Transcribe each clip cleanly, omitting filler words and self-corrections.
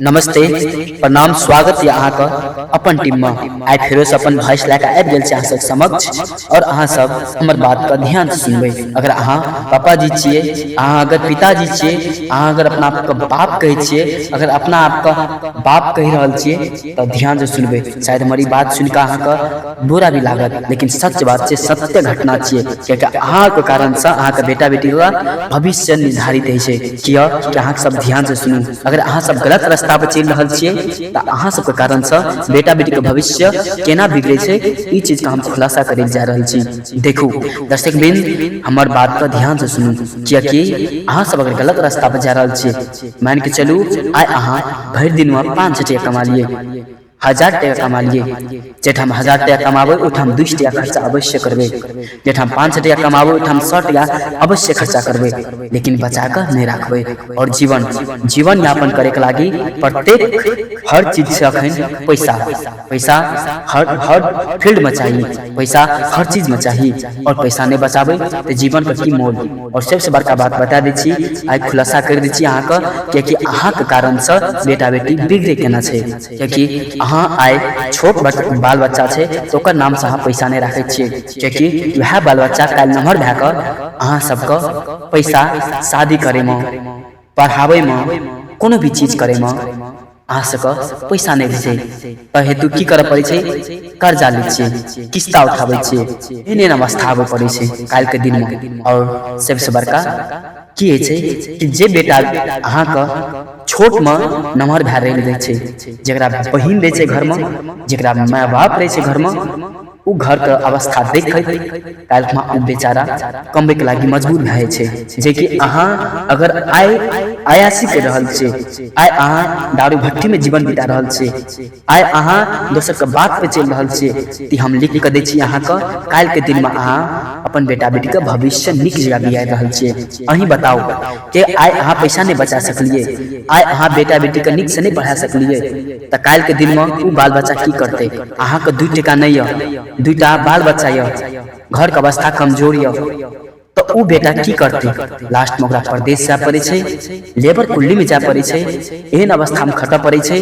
नमस्ते, प्रणाम, स्वागत यऽ अहाँके अपन टीममे। आइ फेरोसँ अपन वॉइस लए कऽ आबि गेल छी अहाँ सबके समक्ष आओर अहाँ सब हमर बातके ध्यानसँ सुनबै। अगर अहाँ पापाजी छियै, अहाँ अगर पिताजी छियै, अहाँ अगर अपना आपके बाप कहै छियै, अगर अपना आपके बाप कहि रहल छियै तऽ ध्यानसँ सुनबै। शायद हमर ई बात सुनि कऽ अहाँके बुरा भी लागत, लेकिन सच बात छै, सत्य घटना छियै, कियाकि अहाँके कारणसँ अहाँके बेटा बेटीके भविष्य निर्धारित होइ छै। किया कि अहाँके सब ध्यानसँ सुनू। अगर अहाँ सब गलत रास्ता पर चलि रहल छियै तऽ अहाँ सबके कारणसँ बेटा बेटीके भविष्य केना बिगड़ै छै, ई चीजके हम खुलासा करै जा रहल छी। देखू दर्शक बिंद, हमर बातके ध्यानसँ सुनू, कियाकि अहाँ सब अगर गलत रास्ता पर जा रहल छियै, मानिके चलू आइ अहाँ भरि दिनमे 500 टका कमा लियै, 1000 टका कमा लियै, जाहिठाम 1000 टका कमाबै ओहिठाम 200 टका खर्चा अवश्य करबै, जाहिठाम 500 टका कमाबै ओहिठाम 100 टका अवश्य खर्चा करबै, लेकिन बचा कऽ नहि राखबै। आओर जीवन यापन करैके लागि प्रत्येक हर चीज से अखन पैसा, पैसा हर हर फील्डमे चाही, पैसा हर चीजमे चाही। आओर पैसा नहि बचाबै तऽ जीवनके की मोल। आओर सबसँ बड़का बात बता दै छी, आइ खुलासा करि दै छी अहाँके, कियाकि अहाँके कारणसँ बेटा बेटी बिगड़ै केना छै। कियाकि अहाँ आइ छोट बाल बच्चा छै तऽ ओकर नामसँ अहाँ पैसा नहि राखै छियै, कियाकि वएह बाल बच्चा काल्हि नमहर भए कऽ अहाँ सबके पैसा शादी करैमे, पढ़ाबैमे, कोनो भी चीज करैमे अहाँ सबके पैसा नहि दै छै। तऽ हेतु की करऽ पड़ै छै? कर्जा लै छियै, किस्ता उठाबै छियै। एहन एहन अवस्था आबऽ पड़ै छै काल्हिके दिनमे। आओर सबसँ बड़का की होइ छै कि जे बेटा अहाँके छोटमे नमहर भए रहल रहै छै, जकरा बहिन रहै छै घरमे, जकरा माय बाप रहै छै घरमे, ओ घरके अवस्था देखैत काल्हिखुना ओ बेचारा कमबैके लागि मजबूर भए जाइ छै। जेकि अहाँ अगर आइ अयासी करि रहल छियै, आइ अहाँ दारू भट्ठीमे जीवन बिता रहल छियै, आइ अहाँ दोसरके बात पे चलि रहल छियै, तऽ हम लिख कऽ दै छी अहाँके, काल्हिके दिनमे अहाँ अपन बेटा बेटीके भविष्य नीक जगह बिगाड़ि रहल छियै। अहीं बताउ कि आइ अहाँ पैसा नहि बचा सकलियै, आइ अहाँ बेटा बेटीके नीकसँ नहि पढ़ा सकलियै, तऽ काल्हिके दिनमे ओ बाल बच्चा की करतै? अहाँके 2 टका नहि यऽ, 2टा बाल बच्चा यऽ, घरके अवस्था कमजोर यऽ, तऽ ओ बेटा की करतै? लास्टमे ओकरा परदेश जाय पड़ै छै, लेबर कुल्लीमे जाय पड़ै छै, एहन अवस्थामे खटऽ पड़ै छै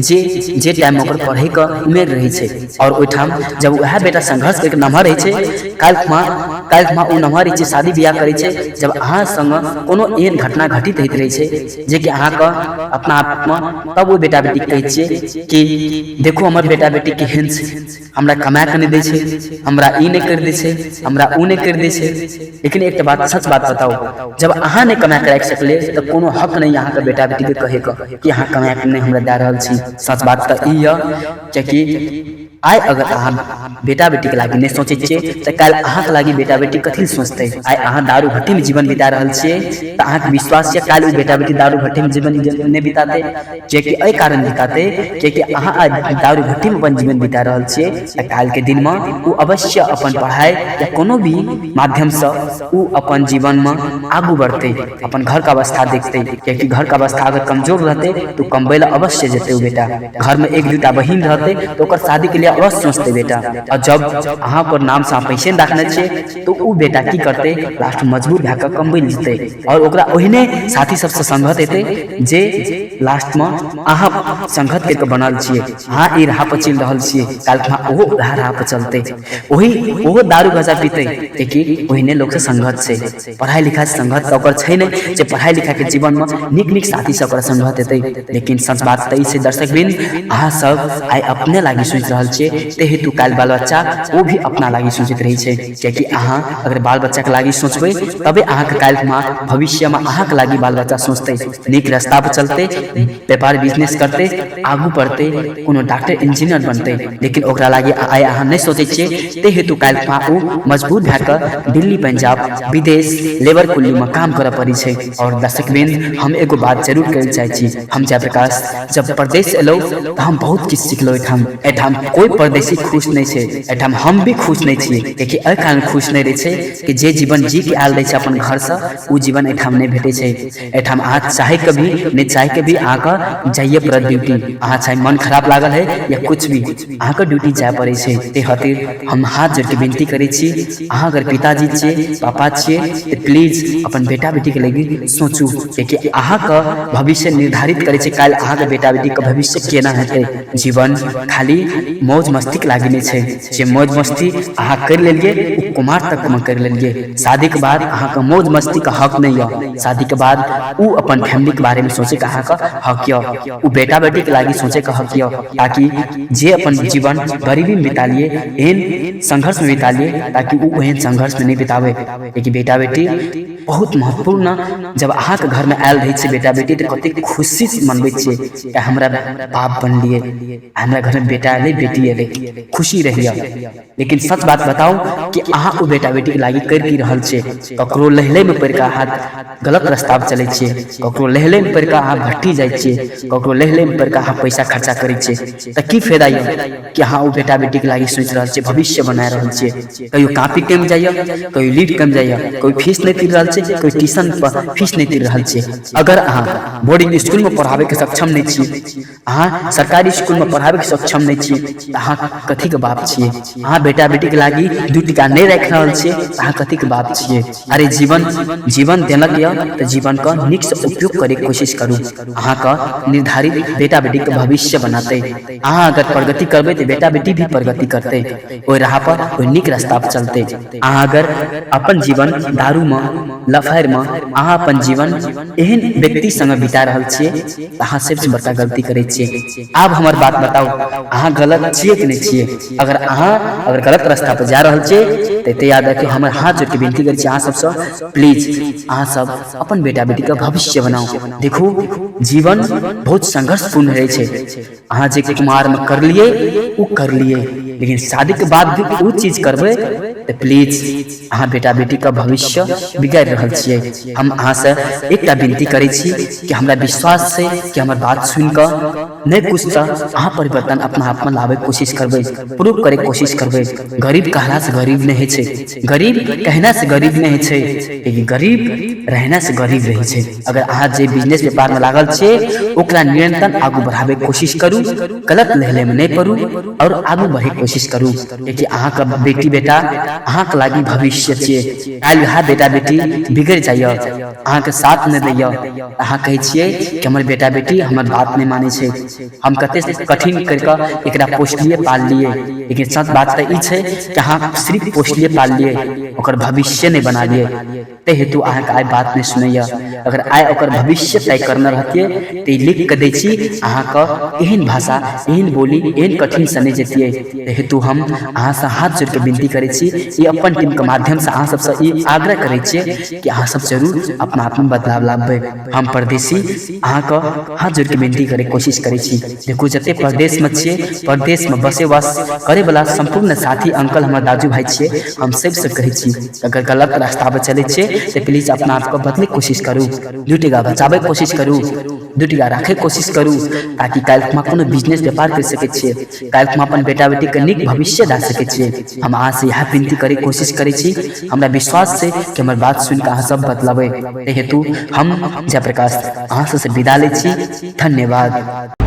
जे जे टाइममे ओकर पढ़ैके उमेर रहै छै। आओर ओहिठाम जब वएह बेटा संघर्ष करिके नमहर होइ छै, काल्हिखुमा ओ नमहर होइ छै, शादी बियाह करै छै, जब अहाँ सङ्ग कोनो एहन घटना घटित होइत रहै छै जेकि अहाँके अपना आपमे, तब ओहि बेटा बेटीके कहै छियै कि देखू हमर बेटा बेटी केहन छै, हमरा कमाए कऽ नहि दै छै, हमरा ई नहि करि दै छै, हमरा ओ नहि करि दै छै। लेकिन एकटा बात, सच बात बताउ, जब अहाँ नहि कमा कऽ राखि सकलियै तऽ कोनो हक नहि अहाँके बेटा बेटीके कहैके कि अहाँ कमा कऽ नहि हमरा दए रहल छी। सच बात तऽ ई यऽ, कियाकि आइ अगर अहाँ बेटा बेटीके लागि नहि सोचै छियै तऽ काल्हि अहाँके लागि बेटा बेटी कथी लए सोचतै? आइ अहाँ दारू भट्ठीमे जीवन बिता रहल छियै तऽ अहाँके विश्वास यऽ काल्हि ओ बेटा बेटी दारू भट्ठीमे जीवन नहि बितातै? कियाकि एहि कारण बितातै, कियाकि अहाँ आइ दारू भट्ठीमे अपन जीवन बिता रहल छियै तऽ काल्हिके दिनमे ओ अवश्य अपन पढ़ाइ या कोनो भी माध्यमसँ ओ अपन जीवनमे आगू बढ़तै, अपन घरके अवस्था देखतै। कियाकि घरके अवस्था अगर कमजोर रहतै तऽ ओ कमबै लए अवश्य जेतै। ओ बेटा घरमे 1 2टा बहिन रहतै तऽ ओकर शादीके लिए अवश्य सोचतै बेटा। आओर जब अहाँ ओकर नामसँ अहाँ पैसे नहि राखने छियै तऽ ओ बेटा की करतै? लास्टमे मजबूर भए कऽ कमबै लए जेतै आओर ओकरा ओहने साथी सबसँ संगत हेतै जे लास्टमे अहाँ संगत करिके बनल छियै, अहाँ ई राह पर चलि रहल छियै, काल्हिखुना ओहो वएह राह पर चलतै, ओही ओहो दारू गाँजा पीतै, कियाकि ओहने लोकसँ संगत छै। पढ़ाइ लिखाइ संगत तऽ ओकर छै नहि जे पढ़ाइ लिखाइके जीवनमे नीक नीक साथीसँ ओकरा संगत हेतै। लेकिन सच बात तऽ ई छै दर्शक बिन, अहाँ सब आइ अपने लागि सोचि रहल छियै, ताहि हेतु काल्हि बाल बच्चा ओ भी अपना लागि सोचैत रहै छै। कियाकि अहाँ अगर बाल बच्चाके लागि सोचबै तबे अहाँके काल्हिमे भविष्यमे अहाँके लागि बाल बच्चा सोचतै, नीक रास्ता पर चलतै, व्यापार बिजनेस करतै, आगू बढ़तै, कोनो डॉक्टर इंजीनियर बनतै। लेकिन ओकरा लागि आइ अहाँ नहि सोचै छियै, ताहि हेतु काल्हिखुना ओ मजबूर भए कऽ दिल्ली, पंजाब, विदेश लेबर कुल्लीमे काम करऽ पड़ै छै। आओर दर्शक वृंद, हम एगो बात जरूर कहै लए चाहै छी। हम जयप्रकाश जब परदेश एलहुँ तऽ हम बहुत किछु सिखलहुँ। एहिठाम कोइ कोइ परदेसी खुश नहि छै। एहिठाम हम भी खुश नहि छियै, कियाकि एहि कारण खुश नहि रहै छै कि जे जीवन जी के आयल रहै छै अपन घरसँ, ओ जीवन एहिठाम नहि भेटै छै। एहिठाम अहाँ चाहैके भी नहि चाहैके भी अहाँके जाइए पड़त ड्यूटी। अहाँ चाहे मन खराब लागल है या कुछ भी, अहाँके ड्यूटी जाय पड़ै छै। ताहि खातिर हम हाथ जोड़िके विनती करै छी, अहाँ अगर पिताजी छियै, पापा छियै, तऽ प्लीज अपन बेटा बेटीके लागि सोचू, कियाकि अहाँके भविष्य निर्धारित करै छै काल्हि अहाँके बेटा बेटीके भविष्य केना हेतै। जीवन खाली मौज मस्तीके लागि नहि छै। जे मौज मस्ती अहाँ करि लेलियै ओ कुमार तकमे करि लेलियै, शादीके बाद अहाँके मौज मस्तीके हक नहि यऽ। शादीके बाद ओ अपन फैमिलीके बारेमे सोचैके अहाँके हक यऽ, ओ बेटा बेटीके लागि सोचैके हक यऽ, ताकि जे अपन जीवन गरीबीमे बिता लिए, एहन संघर्षमे बिता लिए, ताकि ओ एहन संघर्षमे नहि बिताबै। कियाकि बेटा बेटी बहुत महत्वपूर्ण, जब अहाँके घरमे आयल रहै छै बेटा बेटी तऽ कतेक खुशी मनबै छियै कि हमरा बाप बनलियै, हमरा घरमे बेटा एलै, बेटी एलै, खुशी रहैए। लेकिन सच बात बताउ कि अहाँ ओ बेटा बेटीके लागि करि की रहल छियै? ककरो लहलैमे पड़ि कऽ अहाँ गलत रास्तापर चलै छियै, ककरो लहलैमे पड़ि कऽ अहाँ भट्ठी जाइ छियै, ककरो लहलैमे पड़ि कऽ अहाँ पैसा खर्चा करै छियै, तऽ की फायदा यऽ कि अहाँ ओ बेटा बेटीके लागि सोचि रहल छियै, भविष्य बना रहल छियै? कहियो कापी कमि जाइए, कहियो लीड कमि जाइए, कहियो फीस नहि तिर रहल छै, कहियो ट्यूशन पर फीस नहि तिर रहल छै। अगर अहाँ बोर्डिंग इसकुलमे पढ़ाबैके सक्षम नहि छी, अहाँ सरकारी इसकुलमे पढ़ाबैके सक्षम नहि छी, तऽ अहाँ कथीके बाप छियै? अहाँ बेटा बेटीके लागि 2 टका नहि राखि रहल छियै, तऽ अहाँ कथीके बाप छियै? अरे जीवन जीवन देलक यऽ तऽ जीवनके नीकसँ उपयोग करैके कोशिश करू। अहाँके निर्धारित बेटा बेटीके भविष्य बनातै। अहाँ अगर प्रगति करबै तऽ बेटा बेटी भी प्रगति करतै, ओहि राह पर, ओहि नीक रास्ता पर चलतै। अहाँ अगर अपन जीवन दारूमे, लफैरमे, अहाँ अपन जीवन एहन व्यक्ति सङ्गे बिता रहल छियै, तऽ अहाँ सबसँ बड़का गलती करै छियै। आब हमर बात बताउ, अहाँ गलत छियै कि नहि छियै? अगर अहाँ अगर गलत रास्ता पर जा रहल छियै तऽ एते याद राखियौ, हमर हाथ जोड़िके विनती करै छी अहाँ सबसँ, प्लीज अहाँ सब अपन बेटा बेटीके भविष्य बनाउ। देखू, जीवन बहुत संघर्षपूर्ण रहै छै। अहाँ जे कुमारमे करलियै ओ करलियै, लेकिन शादीके बाद भी ओ चीज करबै तऽ प्लीज अहाँ बेटा बेटीके भविष्य बिगाड़ि रहल छियै। हम अहाँसँ एकटा विनती करै छी कि हमरा विश्वास छै कि हमर बात सुनिकऽ नहि कुछ तऽ अहाँ परिवर्तन अपना आपमे लाबैके कोशिश करबै, प्रूव करैके कोशिश करबै। गरीब कहलासँ गरीब नहि होइ छै, गरीब कहनासँ गरीब नहि होइ छै, लेकिन गरीब रहनासँ गरीब रहै छै। अगर अहाँ जे बिजनेस व्यापारमे लागल छियै ओकरा निरंतर आगू बढ़ाबैके कोशिश करू, गलत लहलेमे नहि पड़ू आओर आगू बढ़ैके कोशिश करू, कियाकि अहाँके बेटी बेटा अहाँके लागि भविष्य छियै। काल्हि वएह बेटा बेटी बिगड़ि जाइए, अहाँके साथ नहि दैए, अहाँ कहै छियै कि हमर बेटा बेटी हमर बात नहि मानै छै, हम कते कठिन करि कऽ एकरा पोसलियै पाललियै। लेकिन सच बात तऽ ई छै कि अहाँ सिर्फ पोसलियै पाललियै, ओकर भविष्य नहि बनालियै, ताहि हेतु अहाँके आइ बात नहि सुनैए। अगर आइ ओकर भविष्य तय करने रहतियै तऽ ई लिख कऽ दै छी अहाँके, एहन भाषा, एहन बोली, एहन कठिनसँ नहि जैतियै। ताहि हेतु हम अहाँसँ हाथ जोड़ि कऽ विनती करै छी, ई अपन टीमके माध्यमसँ अहाँ सबसँ ई आग्रह करै छियै कि अहाँ सब जरूर अपना आपमे बदलाव लाबबै। हम परदेसी अहाँके हाथ जोड़ि कऽ विनती करैके कोशिश करै छी। देखू, जते परदेशमे छियै, परदेशमे बसे वास करैवला सम्पूर्ण साथी अंकल, हमर दाजू भाइ छियै, हम सबसँ कहै छी, अगर गलत रास्ता पर चलै छियै तऽ प्लीज अपना आपके बदलैके कोशिश करू, 2 टका बचाबैके कोशिश करू, 2 टका राखैके कोशिश करू, ताकि काल्हि खुमा कोनो बिजनेस व्यापार करि सकै छियै, काल्हि खुमा अपन बेटा बेटीके नीक भविष्य दए सकै छियै। हम अहाँसँ इएह विनती करैके कोशिश करै छी। हमरा विश्वास छै कि हमर बात सुनिकऽ अहाँ सब बदलबै। ताहि हेतु हम जयप्रकाश अहाँ सबसँ विदा लै छी। धन्यवाद।